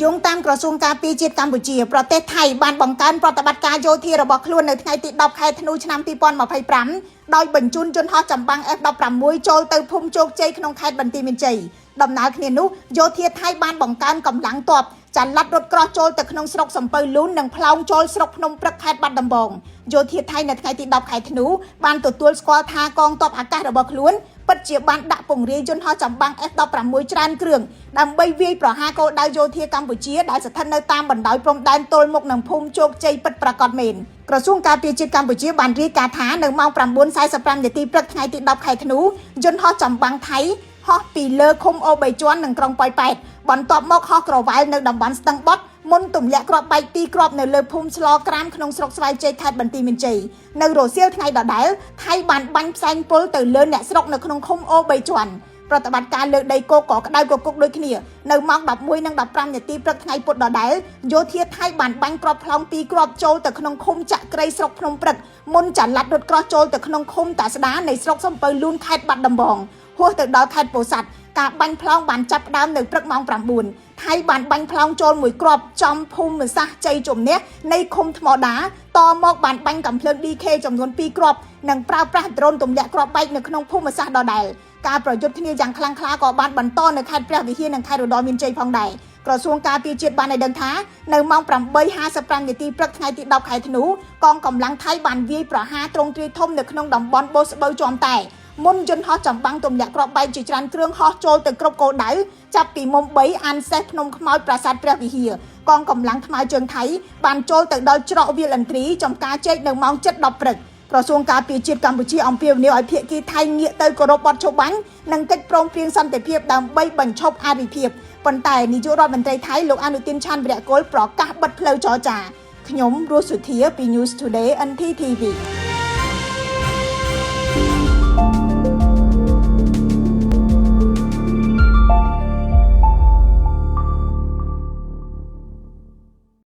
យោងតាមក្រសួងការពារជាតិកម្ពុជាប្រទេសថៃបានបង្កើនប្រតិបត្តិការយោធារបស់ខ្លួននៅថ្ងៃទី10ខែធ្នូឆ្នាំ2025ដោយបញ្ជូនយន្តហោះចម្បាំង F-16 ចូលទៅភូមិជោគជ័យក្នុងខេត្តបន្ទាយមានជ័យដំណើរគ្នានោះយោធាថៃបានបង្កើនកម្លាំងទ័ពចល័តរថក្រោះចូលទៅក្នុងស្រុកសំពៅលូននិងផ្លោងចូលស្រុកភ្នំព្រឹកខេត្តបាត់ដំបងយោធាថៃនៅថ្ងៃទី10ខែធ្នូបានទទួលស្គាល់ថាកងទ័ពអាកាសរបស់ខ្លួនពិតជាបានដាក់ពង្រាយយន្តហោះចម្បាំង F-16 ច្រើនគ្រឿងដើម្បីវាយប្រហារគោលដៅយោធាកម្ពុជាដែលស្ថិតនៅតាមបណ្ដោយព្រំដែនទល់មុខនឹងភូមិជោគជ័យពិតប្រាកដមែនក្រសួងការពារជាតិកម្ពុជាបានរាយការណ៍ថានៅម៉ោង9:45នាទីព្រឹកថ្ងៃទី10ខែធ្នូយន្តហោះចម្បាំងថៃហោះពីលើឃុំអូបីជាន់និងក្រុងប៉ោយប៉ែតបន្ទាប់មកហោះក្រវ៉ែលនៅតំបន់ស្ទឹងបុតមុនទម្លាក់គ្រាប់បែកពីរគ្រាប់នៅលើភូមិស្លក្រាមក្នុងស្រុកស្វាយជ័យខេត្តបន្ទាយមានជ័យនៅរសៀលថ្ងៃដដែលថៃបានបាញ់ផ្សែងពុលទៅលើអ្នកស្រុកនៅក្នុងឃុំអូបីជាន់ប្រតិបត្តិការលើកដីគោកក៏ក្តៅកគុកដូចគ្នានៅម៉ោង11:15នាទីព្រឹកថ្ងៃពុធដដែលយោធាថៃបានបាញ់គ្រាប់ផ្លោងពីរគ្រាប់ចូលទៅក្នុងឃុំចាក់ក្រីស្រុកភ្នំព្រឹកមុនចល័តរថក្រោះចូលទៅក្នុងឃុំតាស្ដានៃស្រុកសំពៅលូនខេត្តបាត់ដំបងហួសទៅដល់ខេត្តពោធិ៍សាត់ការបាញ់ផ្លោងបានចាប់ផ្ដើមនៅព្រឹកម៉ោង9ថៃបានបាញ់ផ្លោងចូលមួយគ្រាប់ចំភូមិសាស្ត្រជ័យជំនះនៃឃុំថ្មដាតមកបានបាញ់កាំភ្លើង DK ចំនួន2គ្រាប់និងប្រើប្រាស់ដ្រូនទម្លាក់គ្រាប់បែកនៅក្នុងភូមិសាស្ត្រដដែលការប្រយុទ្ធគ្នាយ៉ាងខ្លាំងក្លាក៏បានបន្តនៅខេត្តព្រះវិហារនិងខេត្តឧត្តរមានជ័យផងដែរក្រសួងការពារជាតិបានឲ្យដឹងថានៅម៉ោង8:55នាទីព្រឹកថ្ងៃទី10ខែធ្នូកងកម្លាំងថៃបានវាយប្រហារទ្រង់ទ្រាយធំនៅក្នុងតំបន់បូស្បូវជាំតែមុនយន្តហោះចម្បាំងទម្លាក់គ្រាប់បែកជាច្រើនគ្រឿងហោះចូលទៅគ្រប់គោលដៅចាប់ពីមុំ3អានសេះភ្នំខ្មោចប្រាសាទព្រះវិហារកងកម្លាំងថ្មើរជើងថៃបានចូលទៅដល់ច្រកវាលឥន្ទ្រីចំការជែកនៅម៉ោង7:10ព្រឹកក្រសួងការពារជាតិកម្ពុជាអំពាវនាវឲ្យភាគីថៃងាកទៅគោរពបទច្បាប់និងកិច្ចព្រមព្រៀងសន្តិភាពដើម្បីបញ្ឈប់អរិភាពប៉ុន្តែនាយករដ្ឋមន្ត្រីថៃលោកអនុទិនឆានវិរៈគុលប្រកាសបិទផ្លូវចរចាខ្ញុំរស់សុធាពី News Today NTTV។